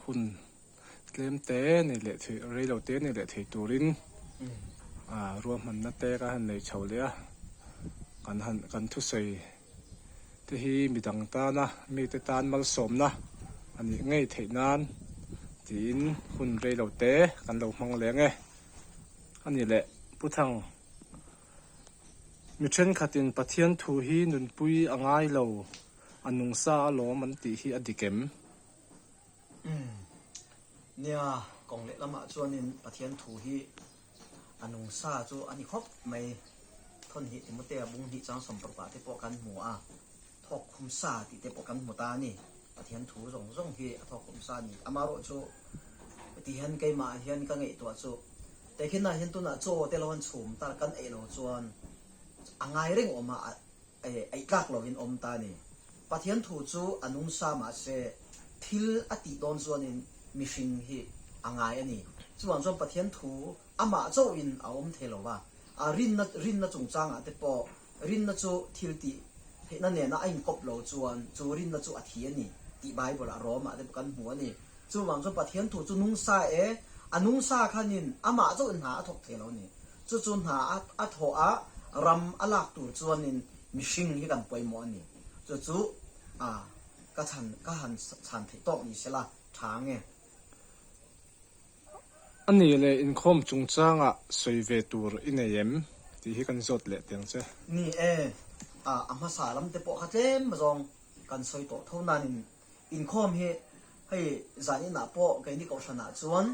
Hun tlem te nei leh thei rei lo te nei leh thei turin ah ruahmanna te kan han nei chho leh a kan han kan thusawi te hi midang tana mite tan malsawmna a nih ngei theih nan tiin hun rei lo te kan lo hmang leng e a ni leh Pu Thang. Mi thenkhatin Pathian thu hi nunpui a ngai lo a nungsa alawm an tih hi a dik em? Umm. Nia, kawng leh lamah chuanin Pathian thu hi a nungsa chu a ni khawp mai. Thawn hnih Timotea bung hnih chang sawmparukah te pawh kan hmu a, thawk khum sa tih te pawh kan hmu ta a ni. Pathian thu zawng zawng hi a thawk khum sa a ni. Amaherawh chu heti hian keimah hian ka ngaihtuah chu tehkhinah hian tunah chaw te lo han chhum ta kan ei lo chuan a ngai reng awm a, Eih tlak lovin awm ta a ni. Pathian thu chu a nung sa mahse thil a tih dawn chuanin mihring hi a ngai a ni. Chuvang chuan Pathian thu amah chauhin a awm thei lo va, a rinna rinna chungchangah te pawh rinna chu thil tih theihna nena a inkawp lo chuan chu rinna chu a thi a ni tih Bible ah Rome ah te pawh kan hmu a ni. Chuvang chuan Pathian thu chu nung sa e, a nung sa khanin amah chauhin hna a thawk thei lo a ni. Chu chu hna a thawh a, ram a lak tur chuanin mihring hi kan pawimawh a ni. Chu chu a ka chhan ka han chhan theih tawk ni sela tha nge. A nih leh inkhawm chungchangah sawi ve tur i nei em? tih hi kan zawt leh tiang che. Ni e, a hmasa lam te pawh kha tlem zawng kan sawi tawh tho nanin Inkhawm hi hei zan inah pawh keini kohhranah chuan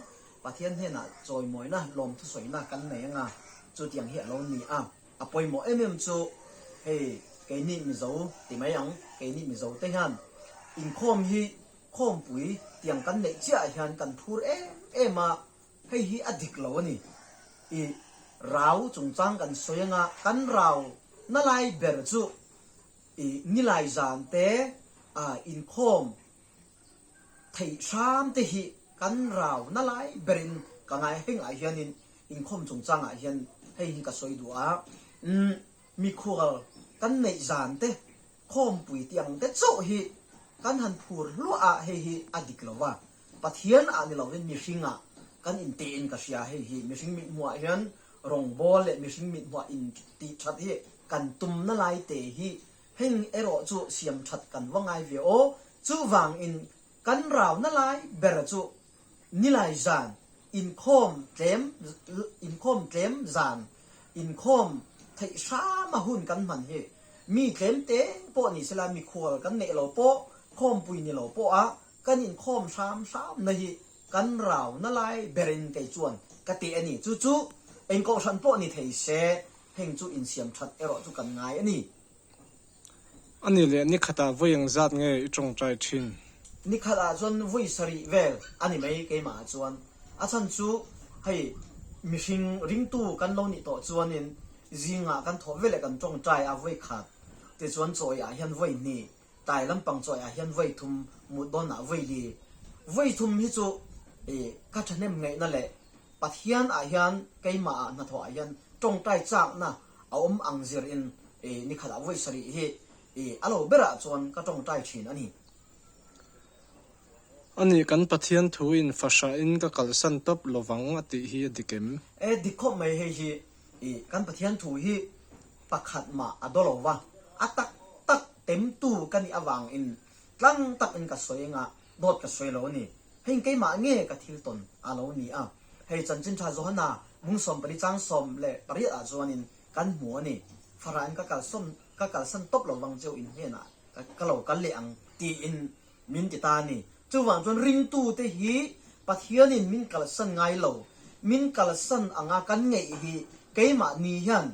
Pathian hnenah chawimawina, lawmthusawina kan nei anga chutiang hi a lo ni a. A pawimawh em em chu hei keini Mizo ti mai ang, keini Mizo te hian inkhawm hi khawmpui tiang kan neih chiahah hian kan phur em em a, hei hi a dik lo a ni. I rau chungchang kan sawi anga kan rau na lai ber chu I nilai zan te a inkhawm theih hram te hi kan rau na lai berin ka ngai hengah hianin inkhawm chungchangah hian hei hi ka sawi duh a, umm mikhual kan neih zan te khawmpui tih ang te chauh hi kan han phur hluah a hei hi a dik lo va, Pathian ah ni lovin mihring ah kan intehin ka hria hei hi mihring mithmuh ah hian rawngbawl leh mihring mithmuh ah in tih that hi kan tumna lai te hi heng erawh chu siam that kan va ngai ve aw chuvang in kan rauna lai ber chu nilai zan inkhawm tlem inkhawm tlem zan inkhawm theih hram a hun kan hman hi mi tlem te pawh ni sela mikhual kan neih lo pawh khawmpui ni lo pawh a Kan inkhawm hram hram na hi kan rau na lai berin kei chuan ka teh a ni. Chu chu eng kohhran pawh ni thei se, heng chu insiam that erawh chu kan ngai a ni. A nih leh ni khatah vawi eng zat nge i tawngtai thin? Ni khatah chuan vawi sarih vel a ni mai keimah ah chuan. A chhan chu hei mihring ringtu kan lo nih tawh chuanin zingah kan thawh veleh kan tawngtai a vawi khat, tichuan chawi ah hian vawi hnih, Tai lampang chawi ah hian vawi thum mut dawn ah vawi li. Vawi thum hi chu i ka thahnem ngaihna leh Pathian ah hian keimah ah hnathawh ah hian tawngtai chakna a awm ang zir in i nikhat ah vawi sarih hi i a lo ber ah chuan ka tawngtai thin a ni. A nih kan Pathian thu in fahrah in ka kalsan tawp lovang a tih hi a dik em? E dik khawp mai hei hi I kan Pathian thu hi pakhat mah a daw lo va, a tak tak temtu ka nih avangin tlang takin ka sawi anga dawt ka sawi lo a ni. Heng keimah nge ka thil tawn a lo ni a. Hei Chanchin Tha Johana bung 14 chang 18 ah chuanin kan hmu a ni. Farah in ka kalsawn ka kalsan tawp lo vang cheu in hnenah ka lo kal leh ang tiin Min ti ta a ni. Chuvang chuan ringtute hi Pathianin min kalsan ngai lo. Min kalsan anga kan ngeih hi keimahni hian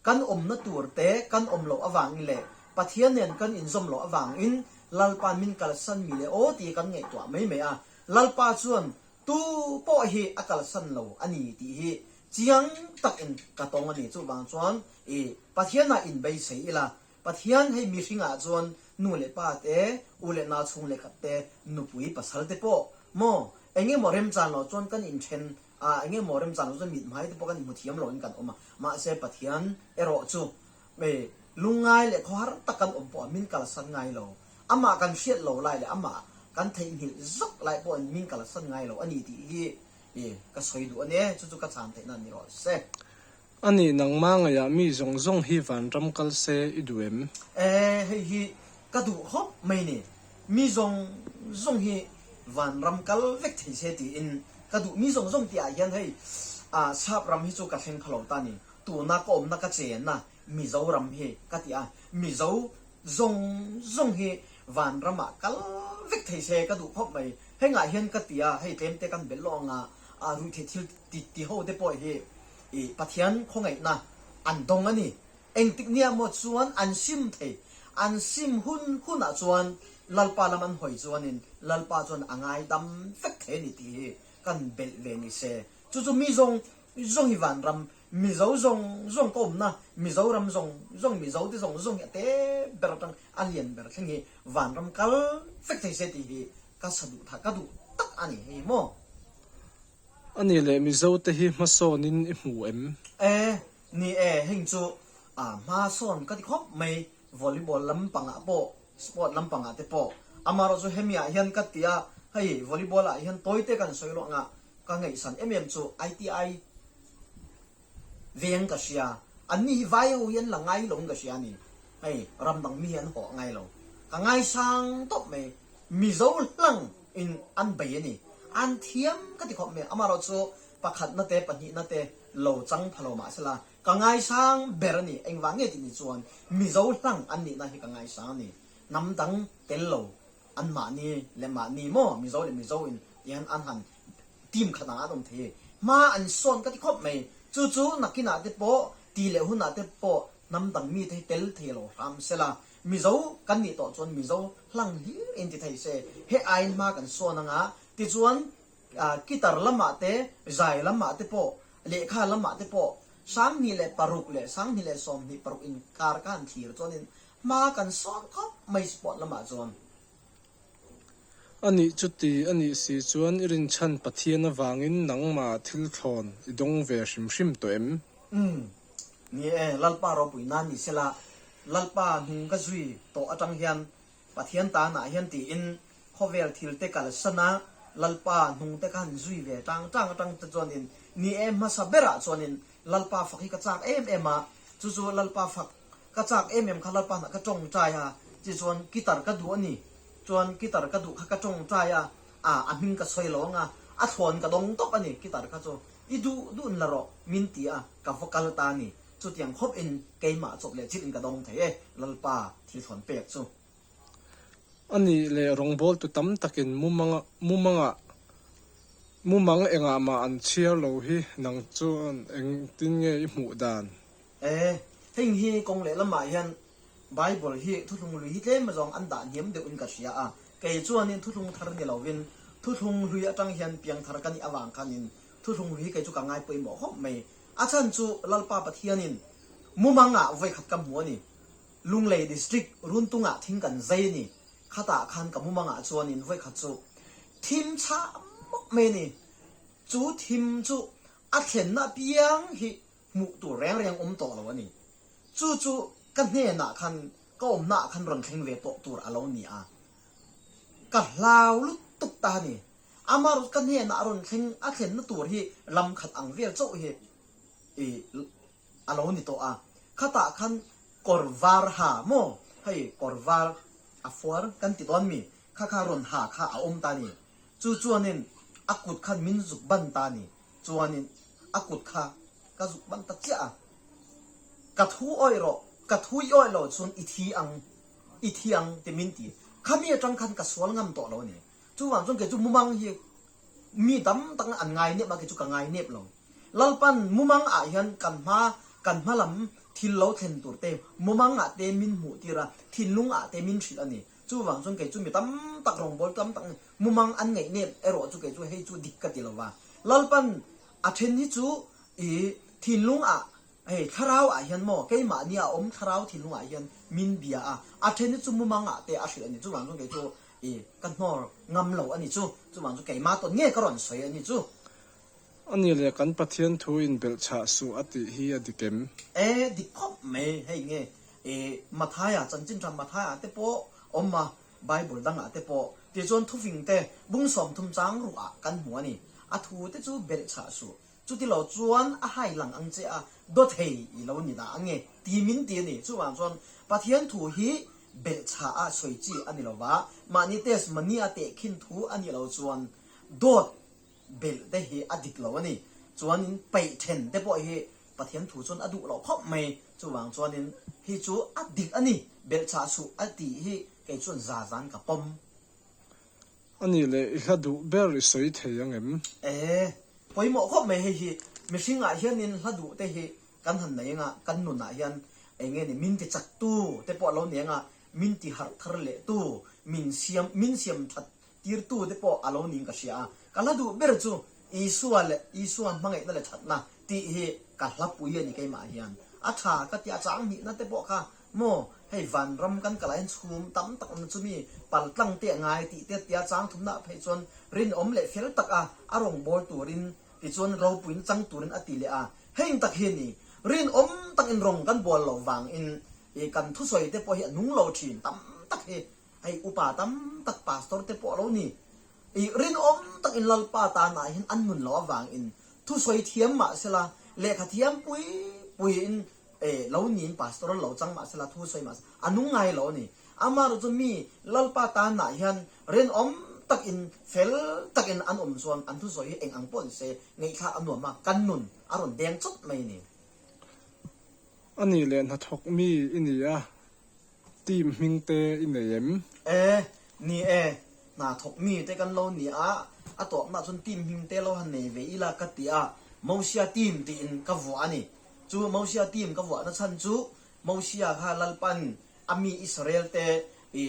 kan awmna tur te kan awm loh avangin leh Pathian nen kan inzawm loh avangin Lalpa'n min kalsan mi le aw tih kan ngaihtuah mai mai a. Lalpa chuan tu pawh hi a kalsan lo a ni tih hi chiang takin ka tawng a ni. Chuvang chuan i Pathianah inbeisei ila Pathian hei mihringah chuan nu leh pa te, u leh nau chhung leh khat te, nupui pasal te pawh maw eng emaw remchan loh chuan kan inthen a, eng emaw remchan loh chuan mithmai te pawh kan inhmu thiam loin kan awm a, mahse Pathian erawh chu lungngai leh khawhar tak kan awm pawh a min kalsan ngai lo, amah kan hriat lo lai leh amah Kan theihnghilh zawk lai pawhin min kalsan ngai lo a ni tih hi i ka sawi duh a ni e, chu chu ka chhan theihna ni rawh se. A nih nangma ngaihah mi zawng zawng hi vanram kal se i duh em? E, hei hi ka duh khawp mai ni. Mi zawng zawng hi vanram kal vek thei se tiin ka duh. Mi zawng zawng tihah hian hei sap ram hi chu ka thleng pha lo ta ni. Tuna ka awmna ka chenna Mizoram hi ka ti a, Mizo zawng zawng hi vanramah kal vek thei se ka duh khawp mai. Hengah hian ka ti a, hei tlemte kan belh lawk anga ruihtheih thil ti ti ho te pawh hi i Pathian khawngaihna an dawng a ni. Engtik nia maw chuan an sim thei, an sim hun hunah chuan Lalpa lam an hawi chuanin Lalpa chuan a ngaidam vek thei a ni tih hi kan belh ve ni se. Chu chu mi zawng zawng hi vanram Mizo zawng zawng ka awmna, Mizoram zawng zawng, Mizo te zawng zawng hi a te ber atang a lian ber thleng hi vanram kal vek thei se tih hi ka sa duh tha, ka duh tak a ni hei maw? A nih leh Mizo te hi hmasawnin i hmu em? E, ni e, heng chu a hmasawn ka ti khawp mai, volleyball lampangah pawh, sport lampangah te pawh. Amaherawhchu hemiah hian ka ti a, hei volleyball ah hian tawite kan sawi luah anga Ka ngaihsan em em chu ITI veng ka hria, an ni hi vai ho hi an la ngai lo in ka hria a ni, hei ram dang mi hi an hawh ngai lo, ka ngaisang tawp mai, Mizo hlang in an bei a ni, an thiam ka ti khawp mai, amaherawh chu pakhatna te pahnihna te lo chang pha lo mahse la, ka ngaisang ber a ni, engvang nge tih ni chuan Mizo hlang an nihna hi ka ngaisang a ni, hnam dang tel lo an mahni leh mahni maw Mizo leh Mizo in tihian an han team khat ang an awm thei hma an sawn ka ti khawp mai chu chu nakinah te pawh ti leh hunah te pawh hnam dang mite hi tel thei lo hram sela Mizo kan nih tawh chuan Mizo hlang hlir in ti thei se he aiin hma kan sawn anga tichuan guitar lamah te zai lamah te pawh lehkha lamah te pawh 2006 leh 2026 inkar ka han thlir chuanin Hma kan sawn khawp mai sport lamah chuan. A nih chuti a nih si chuan i rinchhan Pathian avangin nangmah thil thlawn i dawng ve hrim hrim tawh em? Umm. Ni e, Lalpa ropui nan ni sela, Lalpa hnung ka zui tawh atang hian Pathian tanah hian tiin khawvel thil te kalsan a, Lalpa hnung te ka han zui ve tang tang atang te chuanin ni e hmasa berah chuanin Lalpa fak hi ka chak em em a, chu chu Lalpa fak Ka chak em em kha Lalpa hnah ka tawngtai a, chi chuan guitar ka duh a ni. Chuan guitar ka duh kha ka tawngtai a, a a hming ka sawi lo ang a, a thlawn ka dawng tawp a ni guitar kha chu. I duh duh in la rawh min ti a, ka va kal ta a ni. Chutiang khawp in keimah chawp leh chilh in ka dawng thei e, Lalpa thil thlawn pek chu. A nih leh rawngbawltu tam takin mumanga mumangah mumang engah mah an chhiar lo hi nang chuan engtin nge i hmuh dan? E, heng hi kawng lehlamah hian Bible hi thuthlung hlui hi tlem zawng an dah hniam deuhin ka hria a, kei chuanin thuthlung thar ni lovin thuthlung hlui atang hian piangthar ka nih avang khanin thuthlung hlui hi kei chu ka ngai pawimawh khawp mai. A chhan chu Lalpa Pathianin mumangah vawikhat ka hmu a ni. Lunglei District Runtungah thing kan zai a ni. Khatah khan ka mumangah chuanin vawikhat chu thim chhah mawp mai a ni. Chu thim chu a thlenna apiang hi hmuh tur reng reng awm tawh lo a ni. Chu chu ka hnenah khan ka awmnaah khan rawn thleng ve tawh tur a lo ni a, ka hlau lutuk ta a ni. Amaherawhchu ka hnenah a rawn thleng a thlenna tur hi lam khat ang vel chauh hi i a lo ni tawh a. Khatah khan kawr var ha maw, hei kawr var a fuar kan ti dawn mi, kha kha rawn ha kha a awm ta a ni. Chu chuanin a kut khan min zuk ban ta a ni. Chuanin a kut kha ka zuk ban ta chiah a, Ka thu awih rawh, ka thu i awih loh chuan i thi ang, i thi ang ti min ti. Khami atang khan ka sual ngam tawh lo a ni. Chuvang chuan kei chu mumang hi mi tam tak an ngai nep a, kei chu ka ngai nep lo. Lalpan mumang ah hian kan hma, kan hma lam thil lo thlen tur te mumang ah te min hmuh tir a, thinlung ah te min hrilh a ni. Chuvang chuan kei chu mi tam tak rawngbawl tam tak mumang an ngaih nep erawh chu kei chu hei chu dik ka ti lo va. Lalpan a then hi chu i thinlung ah hei thlarau ah hian maw keimahni a awm thlarau thinlung ah hian min bia a, a then hi chu mumang ah te a hrilh a ni. Chuvang chuan kei chu i ka hnawr ngam lo a ni chu. Chuvang chu keimah tawn nge ka rawn sawi a ni chu. A nih leh kan Pathian thu in belh chhah suh a tih hi a dik em? E dik khawp mai hei nge e Mathaia chanchin tha Mathaia te pawh awm a. Bible dangah te pawh tichuan thufing te bung 30 chang ruah kan hmu a ni. A thu te chu belh chhah suh. Chuti lo chuan a hai lang ang che a, dawt hei i lo ni dah ange ti min ti a ni. Chuvang chuan Pathian thu hi belh chhah a sawi chi a ni lo va, mahni test mani a tehkhin thu a nih lo chuan dawt belh te hi a dik lo a ni. Chuanin peih then te pawh hi Pathian thu chuan a duh loh khawp mai. Chuvang chuanin hi chu a dik a ni, belh chhah suh a tih hi kei chuan za zan ka pawm. A nih leh i hla duh ber i sawi thei ang em? E, pawimawh khawp mai hei hi. Mihring ah hianin hla duh te hi kan han nei anga kan nun ah hian eng nge ni min ti chak tu te pawh a lo ni anga min ti harh thar leh tu, min siam min siam that tir tu te pawh a lo niin ka hria a. Ka hla duh ber chu Isua leh Isua hmangaihna leh thatna tih hi ka hla pui a ni keimah hian. A tha ka ti a chang hnihna te pawh kha Maw, hei vanram kan kal ah hian chhum tam tak awmna chu mi pal tlang te a ngai tih te tia chang thumna ah phei chuan rinawm leh fel tak a a rawn bawl turin tichuan ropuina chang turin a ti leh a, heng tak hi a ni. Rinawm tak in rawng kan bawl lo vang in i kan thusawi te pawh hi a nung lo thin tam tak hi hei upa tam tak pastor te pawh a lo ni. I rinawm tak in Lalpa tan ah hian an nun lo avang in thusawi thiam mah sela lehkha thiam pui pui in E, lo niin pastor lo chang mah sela, thu sawi mah sela, a nung ngai lo a ni. Amaherawh chu mi Lalpa tanah hian rinawm takin, fel takin an awm chuan an thusawi hi eng ang pawh ni se, ngaihthlak a nuam a, kan nun a rawn deng chawt mai a ni. A nih leh hnathawk mi i ni a, team hming te i nei em? E, ni e, hna thawk mi te kan lo ni a, a tawpnah chuan team hming te lo han nei ve ila ka ti a, Mosia team tiin ka vuah a ni. Chu Mosia team ka vuahna chhan chu Mosia kha Lalpan a mi Israel te i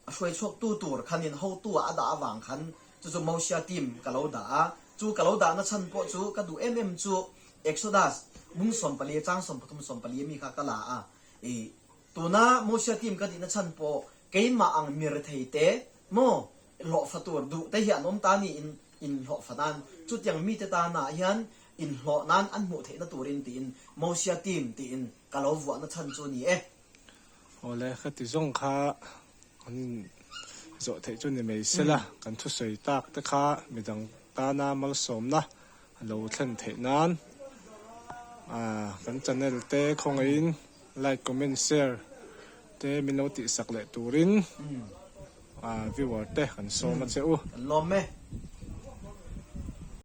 a hruai chhuaktu tur khanin hotu ah a dah avang khan chu chu Mosia team ka lo dah a. Chu ka lo dahna chhan pawh chu ka duh em em chu Exodus bung 14 chang 33 14 ami kha ka la a. I tuna Mosia team ka dihna chhan pawh keimah ang mi rethei te maw hlawhfa tur duh te hi an awm ta niin inhlawhfa nan chutiang mite tanah hian inhlawh nan an hmuh theihna turin tiin Mosia team tiin ka lo vuahna chhan chu a ni e. Awle, ka ti zawng kha an in zawh theih chu ni mai sela, kan thusawi tak te kha midang tana malsawmna a lo thlen theih nan kan channel te khawngaihin like, comment, share te min lo tihsak leh turin viewer te kan sawm a che u. Kan lawm e.